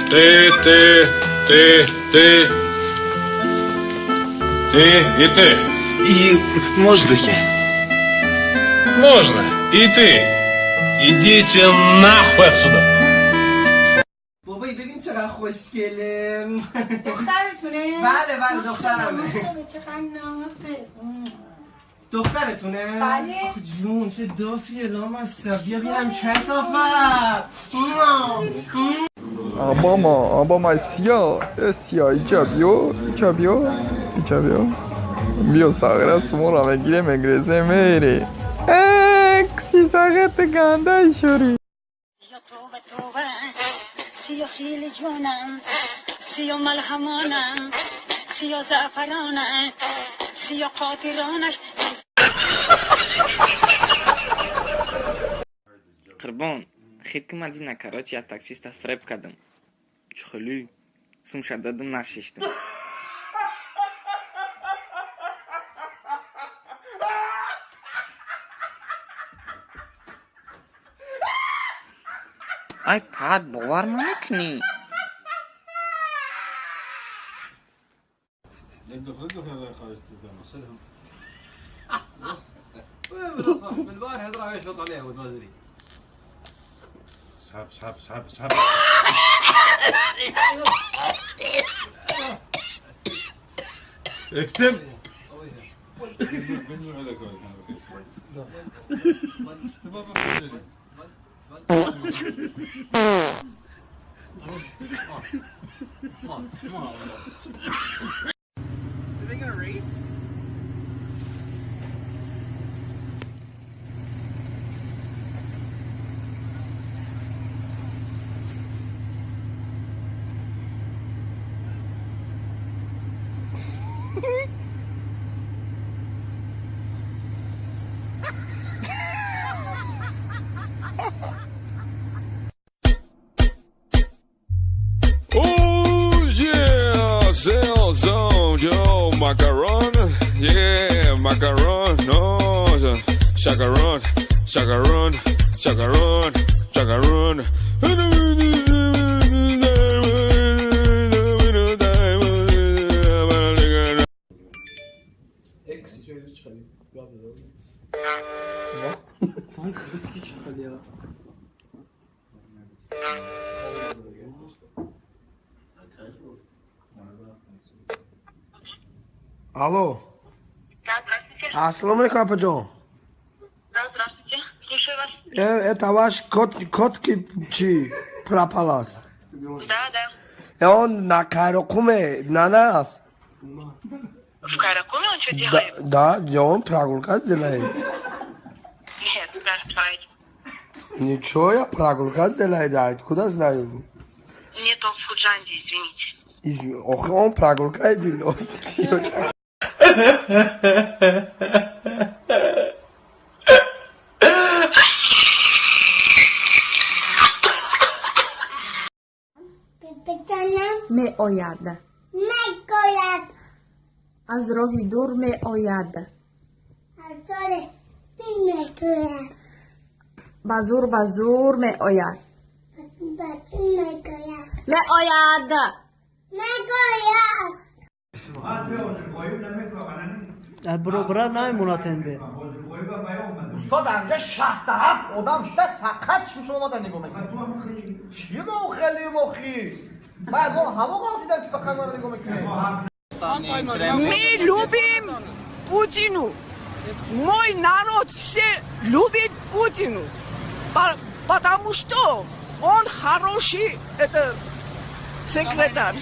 Ты, ты, ты, ты, ты и ты. И можно я? Можно. И ты. Идите нахуй отсюда. بابایی ببین چقدر خوشگله. دخترتونه؟ بله بله دخترمه. چقدر نازه. دخترتونه؟ بله. جون چه دافیه لامصب. بیا ببینم کثافت. Obama, Obama سیاه سیاه ایجا بیو ایجا بیو ایجا بیو بیو ساغره سمورا میگیره میگریزه میری اکسی ساغت گنده شوری. یا توبه توبه سیا خیلی جونم سیا ملهمانم سیا زعفرانم سیا قاطرانش. Қурбон, хит ки ман дина, короче, я таксиста фреб кардам. Чхолю сумша дадам, нашиштам. Ай пад, бовар намекунӣ. سحب سحب سحب سحب. اكتب. Are they gonna race? Oh yeah, Zelzone, yo, macaron, yeah, macaron, no, chacaron, chacaron, chacaron, chacaron. Алло. Да, здравствуйте. Ассалому алейкум, апаҷон. Да, здравствуйте. Слушаю вас. Это ваш кот, котки чи пропалас? Да, да. Он на Кайрокуме, на нас. В Кайракуме он что Да, делает? да, он прогулка сделает. Нет, здравствуйте. Ничего, я прогулка сделает, да, откуда знаю? Нет, он в Худжанде, извините. Ох, он прогулка делает. Меояд, аз роҳи дур меояд, ба зур ба зур меояд, меояд. Устод, анҷа 67 одам шуда, фақат шумо омада нигоҳ мекунед. Чӣ мохели мохи? Ман аз он ҳаво ғалтидам, ки фақат маро нигоҳ мекунед. Мы любим Путину. Мой народ все любит Путину. Потому что он хороший это, секретарь.